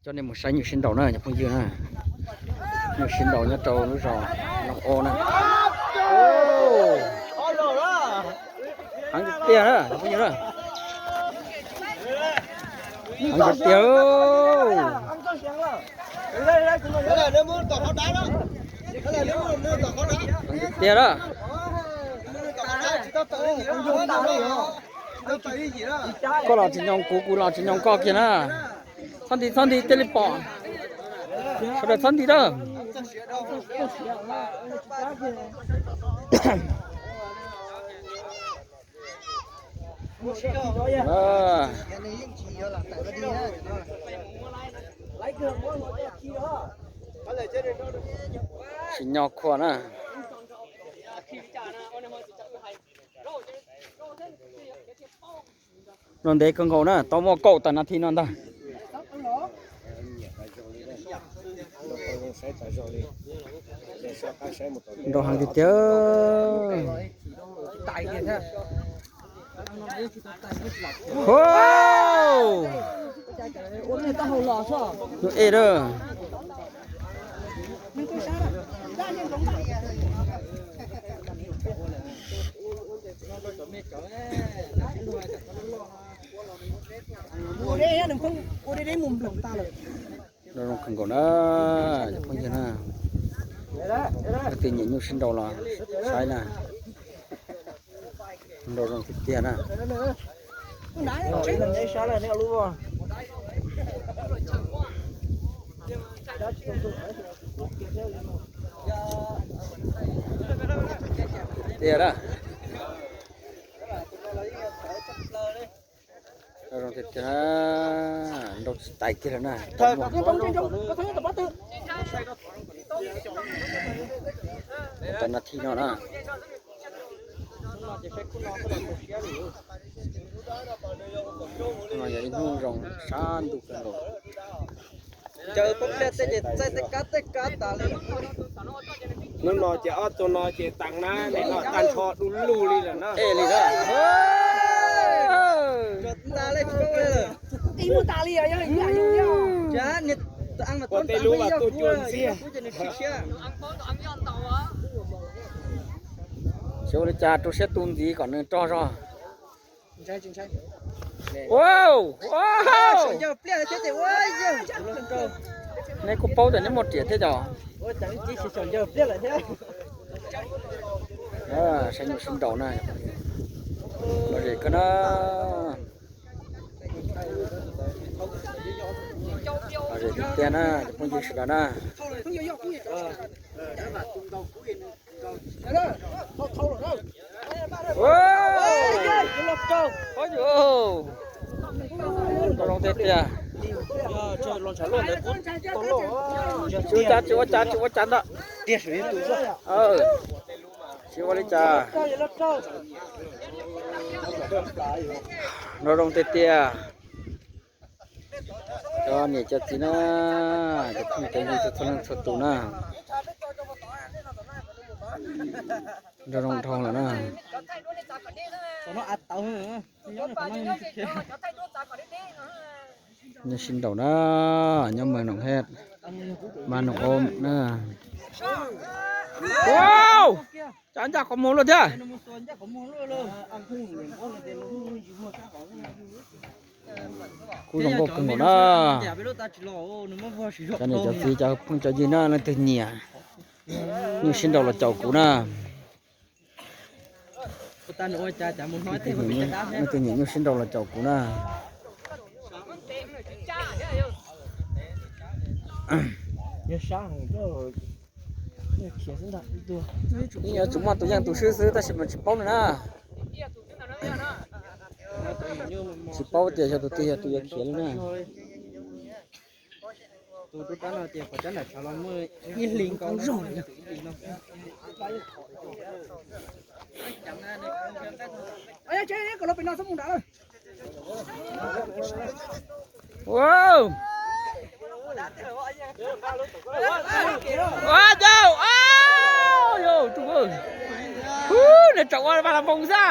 Coj nej mus saib nyuj sib nraus na cov phooj ywg na. Nyuj sib nraus nyob rau lub zos Looj Ob na. Heev tiag tiag na cov phooj ywg na. Heev tiag tiag. Heev tiag tiag na. Koj los tsis nyoos kuv, kuv los tsis nyoos koj kiag na. Txhob nti txhob nti, thiaj li pom. Sawv daws txhob nti na. Tsis nyo khuam na. Los ntev kawg nkaus na, tau muaj kaum tawm nas this no ntag. Nrau heev tiag tiag. Ho, tus ej a. Nrau zoo kawg nkaus na, cov phooj ywg na. Leej twg nyiam nyuj sib nraus los saib na. Nrau zoo tiag tiag na. Tiag na. Nrau zoo tiag tiag na. Nrau tsis tais kiag lawm na. Tau nas this no na. No yog ib hnub zoo sab ntuj kawg nkaus. Ncaws poob pliaj tej ces txaij tej kab tej kab tas li. Hnub no ces ob tug no ces tas na, nim no tag nrho du lug li lawm na. Ej li na. Ib mus tas li. Ua tej lub vas tuaj cua ntxiag. Tsis ua li cas, rau siab tu ntxiv kom nws rog zog. Nej kuj paub tias neb muaj riam thiab cov. Saib nyuj sib nraus na. Lom zem kawg na. Lom zem tiag tiag na cov phooj ywg sawv daws na. Nrau zoo tiag tiag. Tsis ua cas, tsis ua cas, tsis ua cas ntag. Tsis ua li cas. Nrau zoo tiag tiag. Cov niam cov txiv na, cov phooj cov ywg txhua leej txhua tus na. Nrau zoo dhau lawm na. Nyuj sib nraus na, nyob Mab Noom Hej, Mab Noom Ob na. Cas ncaj qhov muag luaj thiab. Kuj zoo nkauj kawg nkaus na. Cov niam cov txiv cov phooj cov ywg na, leej twg nyiam nyuj sib nraus los caum kuv na. Leej twg nyiam nyuj sib nraus los caum kuv na. Yeej yuav tsum muaj tus yeej tus swb xwb tab sis mas tsis paub li na. Tsis paub tias yog tus twg yog tus yuav khiav li na. Nws tseem ua las voos xwb.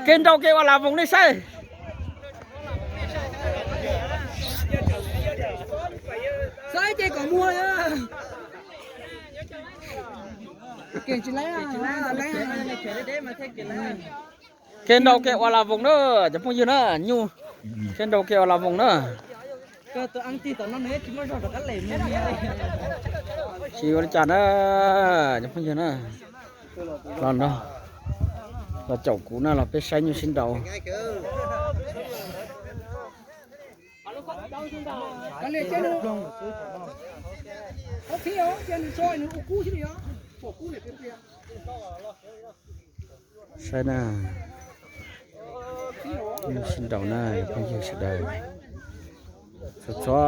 Kev nrau kev ua las voos nej saib. Kev nrau kev ua la voos na, cov phooj ywg na, nyuj, kev nrau kev ua la voos na. Tsis ua li cas na, cov phooj ywg na. Los no, los caum kuv na, los peb saib nyuj sib nraus. Saib na, nyuj sib nraus na, phooj ywg sawv daws, txhua txhua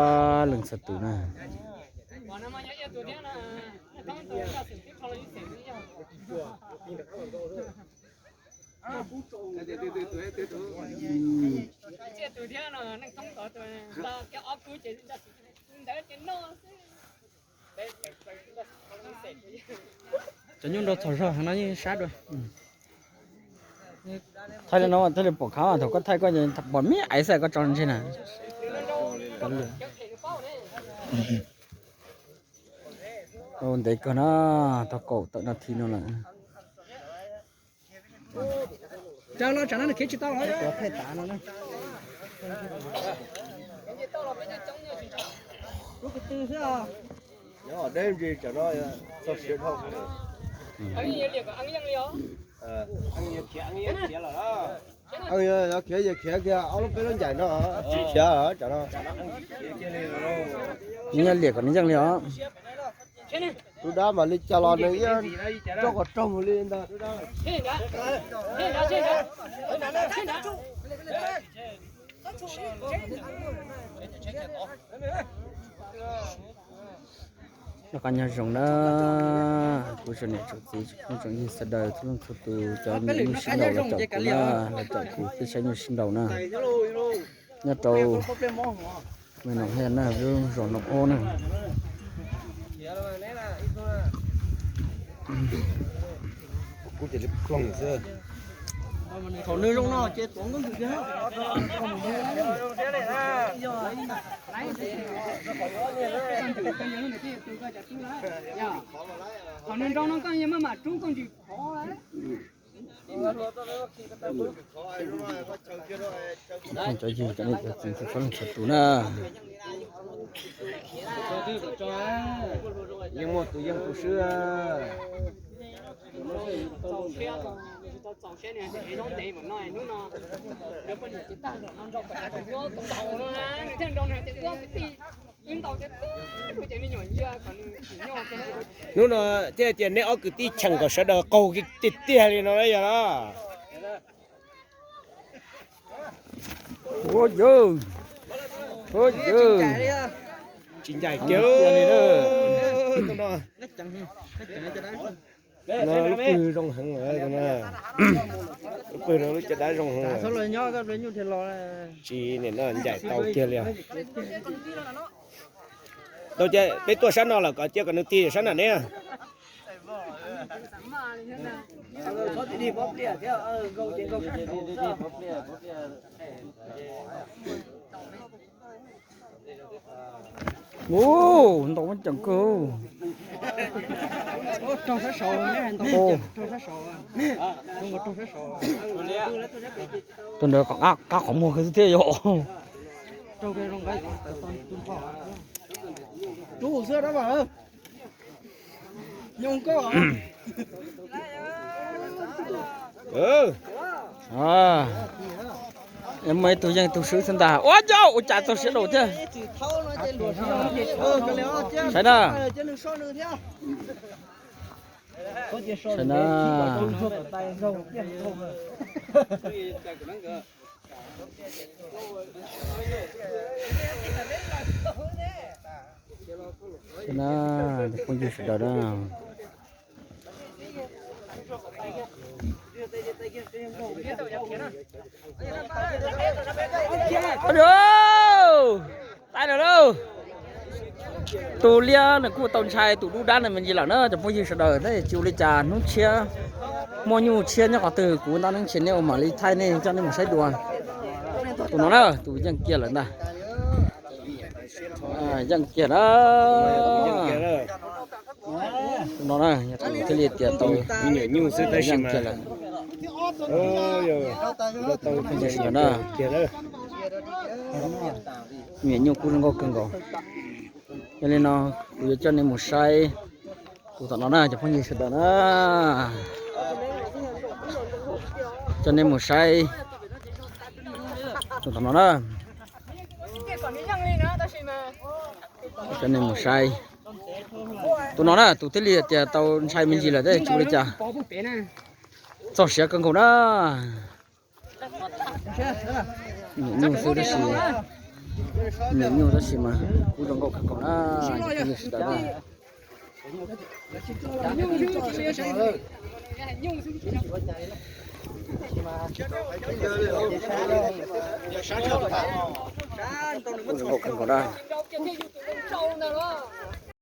leej txhua tus na. Cov nyuj nrau txhaum zog heev no yeej sab dua. Thaij li no thiaj li pom khab, thaum koj thaij koj pom me aiv xwb koj tso ntseg na. Ntev kawg na, tau kaum tawm nas this no lawm. Tsaws los tsam no nws khiav tsis tau los. Lub kwv tw xwb os. Nyob deb ntsis tsam no txog siav dhau. Khiav yog khiav kiag ob lub peb lub ncaim no tsis khiav tsam no. Nws nyob liam kom nws yeej li os. Tus dab mas li cas los nws yeej rau kom raug li ntag. Noj qab nyob zoo na, kuv tsoom niam tsoom txiv tsoom phooj tsoom ywg sawv daws txhua leej txhua tus, cov nyuj sib nraus los caum kuv na, los caum kuv peb saib nyuj sib nraus na. Nyob rau me no hia na, lub zos no ob na. Kuv ces li ploog xwb. Thaum nws zoo no ces tuav nkauj ntsws kiag. Thaum nws nrau no koj yeej maj mam rub nkauj ntsws phov. Cov yug cov niam cov txiv txhua leej txhua tus na. Yeej muaj tus yeej tus swb. Hnub no thiaj tias neb ob kwv tij cheem kom sawv daws qaug tiag tiag li no yog los. Ua yawg, ua yawg, tsis ncaim kiag li na. No lub pwg zoo heev lawm na. Lub pwg no lub caj dab zoo heev lawm. Tsis nim no ncaim tau kiag li os. Tau, peb tuaj sab no lawm kom cia kom nws tig sab nram ne. Ub, ntau muaj ceem kawg. Tus ntawd qab qhov muag kawg xwb thiab yom. Muaj ib tug yeej tug swb xwb ntag. Ua cas, ua cas txog siav daus thiab. Saib na. Saib na. Saib na, cov phooj ywg sawv daws na. Tus liab nws kuj tau ntshai tus dub dab no me ntsis lawm na cov phooj ywg sawv daws, tab sis tsis ua li cas, hnub tshiab muaj nyuj tshiab nyob qhov twg kuv ntab neeb tshis nej ua mam li thaij nej coj nej mus saib dua. Tus no na tus yeej kiag lawm ntag. Yeej kiag na. No na, yog tus thiaj li tias tau me nyuam nyuj xwb tab sis mas yeej kiag lawm. Me nyuam nyuj kub zoo nkauj kawg nkaus. Yog li no kuv yuav coj nej mus saib tus tom no na cov phooj ywg sawv daws na. Coj nej mus saib tus tom no na. Coj nej mus saib tus no na, tus thiaj li tias tau ntshai me ntsis lawm thiab tsis ua li cas. Txog siav kawg nkaus na. Me nyuam nyuj xwb tab sis, me nyuam nyuj tab sis mas kub zoo nkauj kawg nkaus na. Cov phooj ywg sawv daws na. Kub zoo nkauj kawg nkaus na.